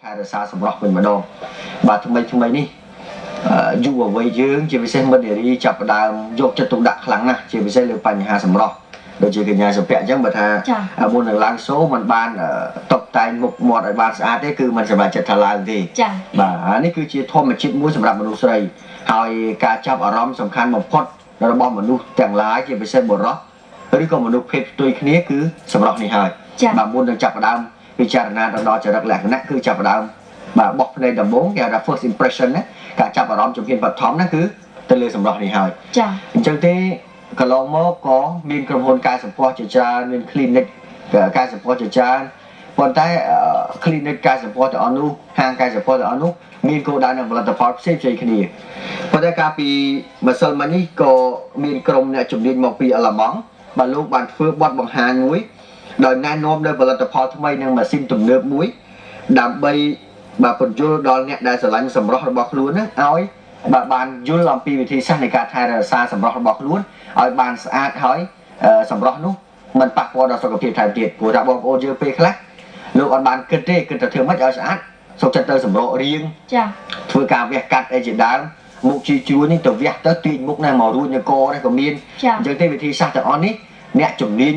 ថែរក្សាសម្រស់វិញម្ដងបាទថ្មីថ្មីនេះយុវវ័យយើងជាពិសេសមិត្តនារីចាប់ផ្ដើមយកចិត្តទុកដាក់ខ្លាំងណាស់ជាពិសេសលើបញ្ហាសម្រស់ដូចជាកញ្ញាសុភ័ក្រអញ្ចឹងបើថាមុននឹងឡើងសូមិនបានតុបតែងមុខមាត់ឲ្យបានស្អាតទេគឺមិនសប្បាយចិត្តថាឡើងទេ ចា បាទនេះគឺជាធម្មជាតិមួយសម្រាប់មនុស្សស្រីហើយការចាប់អារម្មណ៍សំខាន់បំផុតរបស់មនុស្សទាំងឡាយជាពិសេសបុរសឬក៏មនុស្សភេទផ្ទុយគ្នាគឺសម្រស់នេះហើយបាទមុននឹងចាប់ផ្ដើមពិចារណាដល់ចរិតលក្ខណៈគឺចាប់ផ្ដើមបាទបោះភ្នែកដំបូងគេហៅថា first impression ណាការចាប់អារម្មណ៍ជំហានបឋមណាគឺទៅលើសម្រស់នេះហើយ ចា អញ្ចឹងទេកន្លងមកក៏មានក្រុមហ៊ុនកែសម្ផស្សជាច្រើនមាន clinic កែសម្ផស្សជាច្រើនប៉ុន្តែ clinic កែសម្ផស្សទាំងអស់នោះហាងកែសម្ផស្សទាំងអស់នោះមានគោលដៅនិងផលិតផលផ្សេងផ្សេងគ្នាប៉ុន្តែកាលពីម្សិលមិញនេះក៏មានក្រុមអ្នកជំនាញមកពីអាល្លឺម៉ង់បាទលោកបានធ្វើបទបង្ហាញមួយដោយណែនាំនៅផលិតផលថ្មីនិងម៉ាស៊ីនទំនើបមួយដើម្បីបាទពន្យល់ដល់អ្នកដែលស្រឡាញ់សម្រស់របស់ខ្លួនណាឲ្យបាទបានយល់អំពីវិធីសាស្ត្រនៃការថែរក្សាសម្រស់របស់ខ្លួនឲ្យបានស្អាតហើយសម្រស់នោះមិនប៉ះពាល់ដល់សុខភាពថែមទៀតព្រោះថាបងប្អូនយើងពេលខ្លះលោកអត់បានគិតទេគិតតែធ្វើម៉េចឲ្យស្អាតសុខចិត្តទៅសម្រករៀង ចា ធ្វើការវះកាត់អីជាដើមមុខជីជួនេះទៅវះទៅទាញមុខណែមករួចនៅកនេះក៏មានអញ្ចឹងទេវិធីសាស្ត្រទាំងអស់នេះអ្នកជំនាញ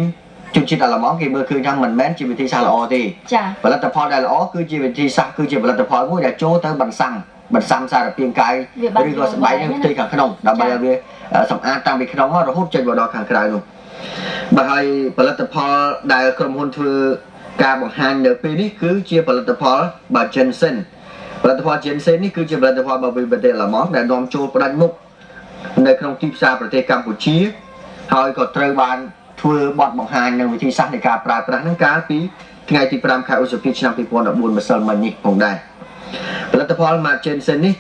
ជនជាតិអាល្លឺម៉ង់គេមើលឃើញថាមិនមែនជាវិធីសាស្ត្រល្អទេ ចា ផលិតផលដែលល្អគឺជាវិធីសាស្ត្រគឺជាផលិតផលមួយដែលចូលទៅបន្សាំបន្សាំសារពាង្គកាយឬក៏ស្បែកនៅផ្ទៃខាងក្នុងដើម្បីឲ្យវាសម្អាតតាំងពីក្នុងរហូតចេញមកដល់ខាងក្រៅនោះបាទហើយផលិតផលដែលក្រុមហ៊ុនធ្វើការបង្ហាញនៅពេលនេះគឺជាផលិតផលបាទ Jensen ផលិតផល Jensen នេះគឺជាផលិតផលរបស់ប្រទេសអាល្លឺម៉ង់ដែលនាំចូលផ្ដាច់មុខនៅក្នុងទីផ្សារប្រទេសកម្ពុជាហើយក៏ត្រូវបានធ្វើបទបង្ហាញនិងវិធីសាស្ត្រនៃការប្រើប្រាស់នឹងកាលពីថ្ងៃទី5ខែឧសភាឆ្នាំ2014ម្សិលមិញនេះផងដែរផលិតផល Mark Jensen នេះ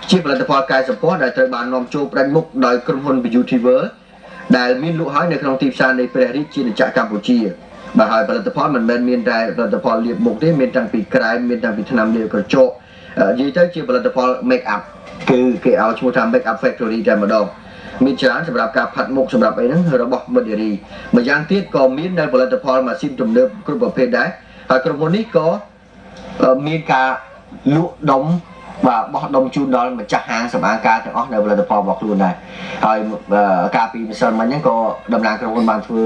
ជាផលិតផលកែសម្ផស្សដែលត្រូវបាននាំចូលផ្ដាច់មុខដោយក្រុមហ៊ុន Beauty World ដែលមានលក់ហើយនៅក្នុងទីផ្សារនៃព្រះរាជាណាចក្រកម្ពុជាបាទហើយផលិតផលមិនមែនមានតែផលិតផលលាបមុខទេមានតាំងពីក្រែមមានតាំងពីថ្នាំលាបក្រចកនិយាយទៅជាផលិតផល make up គឺគេឲ្យឈ្មោះថា make up factory តែម្ដងមានច្រើនសម្រាប់ការផាត់មុខសម្រាប់អីហ្នឹងរបស់មិត្តនារីម្យ៉ាងទៀតក៏មាននៅផលិតផលម៉ាស៊ីនទំនើបគ្រប់ប្រភេទដែរហើយក្រុមហ៊ុននេះក៏មានការលក់ដុំបាទបោះដុំជូនដល់ម្ចាស់ហាងសម្អាងការទាំងអស់នៅផលិតផលរបស់ខ្លួនដែរហើយកាលពីម្សិលមិញហ្នឹងក៏តំណាងក្រុមហ៊ុនបានធ្វើ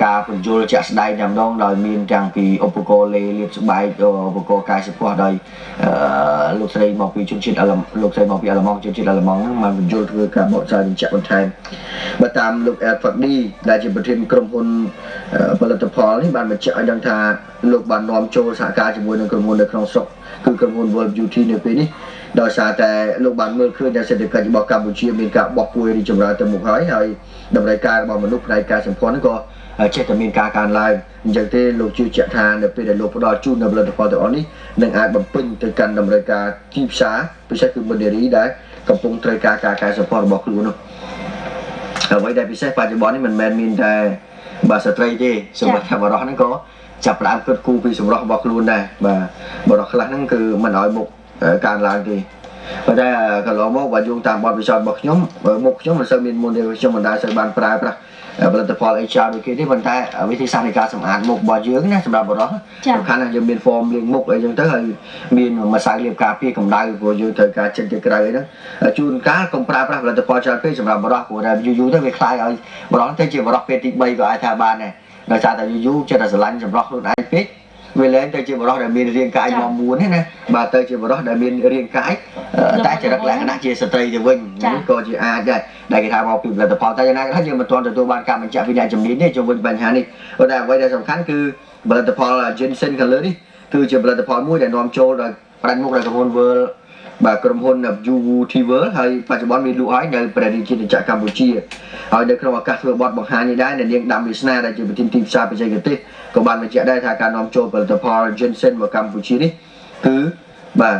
ការពន្យល់ជាក់ស្ដែងតែម្ដងដោយមានទាំងពីឧបករណ៍លេលាបស្បែកឧបករណ៍កែសម្ផស្សដោយលោកស្រីមកពីជនជាតិអាល្លឺលោកស្រីមកពីអាល្លឺម៉ង់ជនជាតិអាល្លឺម៉ង់ហ្នឹងបានពន្យល់ធ្វើការបកស្រាយបញ្ជាក់បន្ថែមបើតាមលោកអែលហ្វាឌីដែលជាប្រធានក្រុមហ៊ុនផលិតផលនេះបានបញ្ជាក់ឲ្យដឹងថាលោកបាននាំចូលសហការជាមួយនឹងក្រុមហ៊ុននៅក្នុងស្រុកគឺក្រុមហ៊ុន World Beauty នៅពេលនេះដោយសារតែលោកបានមើលឃើញថាសេដ្ឋកិច្ចរបស់កម្ពុជាមានការបោះពួយរីកចម្រើនទៅមុខហើយហើយតម្រូវការរបស់មនុស្សផ្នែកការសម្ផស្សហ្នឹងក៏ចេះតែមានការកើនឡើងអញ្ចឹងទេលោកជឿជាក់ថានៅពេលដែលលោកផ្ដល់ជូននៅផលិតផលទាំងអស់នេះនឹងអាចបំពេញទៅកាន់តម្រូវការទីផ្សារពិសេសគឺមិត្តនារីដែលកំពុងត្រូវការការកែសម្ផស្សរបស់ខ្លួននោះអ្វីដែលពិសេសបច្ចុប្បន្ននេះមិនមែនមានតែបាទស្ត្រីទេសម្រាប់ថាបរិសុទ្ធហ្នឹងក៏ចាប់ផ្ដើមគិតគូរពីសម្រស់របស់ខ្លួនដែរបាទបរិសុទ្ធខ្លះហ្នឹងគឺមិនឲ្យមុខកើនឡើងទេប៉ុន្តែកន្លងមកបើយោងតាមបទពិសោធន៍របស់ខ្ញុំមុខខ្ញុំមិនសូវមានមុនទេខ្ញុំមិនដែលសូវបានប្រើប្រាស់ផលិតផលអីច្រើនដូចគេទេប៉ុន្តែវិធីសាស្ត្រនៃការសម្អាតមុខរបស់យើងណាសម្រាប់បរិសុទ្ធសំខាន់ណាស់យើងមាន foam លាងមុខអីចឹងទៅហើយមានម្សៅលាបការពារកម្ដៅព្រោះយើងត្រូវការចេញទៅក្រៅអីហ្នឹងជួនកាលកុំប្រើប្រាស់ផលិតផលច្រើនពេកសម្រាប់បរិសុទ្ធព្រោះតែយូរយូរទៅវាខ្លាយឲ្យបរិសុទ្ធទៅជាបរិសុទ្ធពេលទី3ក៏អាចថាបានដែរដោយសារតែយូរយូរចិត្តតែស្រឡាញ់សម្រស់ខ្លួនឯងពេកវាលែងទៅជាបរិសុទ្ធដែលមានរាងកាយមាំមួនទេណាបាទទៅជាបរិសុទ្ធដែលមានរាងកាយតែចរិតលក្ខណៈជាស្ត្រីទៅវិញនេះក៏ជាអាចដែរដែលគេថាមកពីផលិតផលតែយ៉ាងណាក៏ដោយយើងមិនទាន់ទទួលបានការបញ្ជាក់ពីអ្នកជំនាញទេជុំវិញបញ្ហានេះប៉ុន្តែអ្វីដែលសំខាន់គឺផលិតផល Jensen ខាងលើនេះគឺជាផលិតផលមួយដែលនាំចូលដោយផ្ដាច់មុខដោយក្រុមហ៊ុន World បាទក្រុមហ៊ុន UT World ហើយបច្ចុប្បន្នមានលក់ហើយនៅព្រះរាជាណាចក្រកម្ពុជាហើយនៅក្នុងឱកាសធ្វើបទបង្ហាញនេះដែរអ្នកនាងដាំវាសនាដែលជាប្រធានទីផ្សារបច្ចេកទេសក៏បានបញ្ជាក់ដែរថាការនាំចូលផលិតផល Jensen មកកម្ពុជានេះគឺបាទ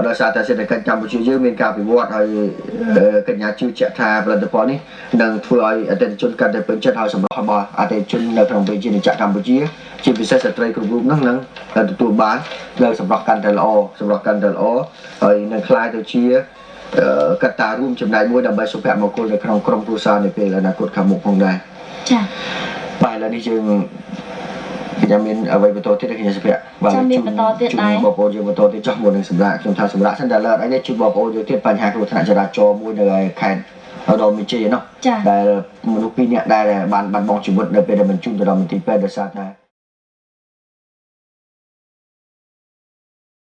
ដោយសារតែសេដ្ឋកិច្ចកម្ពុជាយើងមានការវិវត្តហើយកញ្ញាជឿជាក់ថាផលិតផលនេះនឹងធ្វើឲ្យអតិថិជនកាន់តែពេញចិត្តហើយសម្រាប់របស់អតិថិជននៅក្នុងប្រជាណាចក្រកម្ពុជាជាពិសេសស្ត្រីគ្រប់រូបហ្នឹងនឹងទទួលបាននៅសម្រាប់កាន់តែល្អសម្រាប់កាន់តែល្អហើយនឹងក្លាយទៅជាកត្តារួមចំណែកមួយដើម្បីសុភមង្គលនៅក្នុងក្រុមគ្រួសារនៅពេលអនាគតខាងមុខផងដែរ ចា បាទឥឡូវនេះយើង ខ្ញុំមានអ្វីបន្តទៀតខ្ញុំសុភ័ក្របាទ ចាំមានបន្តទៀត ជូន ដែរ បងប្អូនយើងបន្តទៀតចោះមុននឹងសម្រាប់ខ្ញុំថាសម្រាប់សិនតែលើអីនេះជូនបងប្អូនយើងទៀតបញ្ហាគ្រោះថ្នាក់ចរាចរណ៍មួយនៅឯខេត្តឧត្តរមានជ័យនោះ ចា ដែលមនុស្សពីរនាក់ដែលបានបាត់បង់ជីវិតនៅពេលដែលបញ្ជូនទៅដល់មន្ទីរពេទ្យដោយសារតែ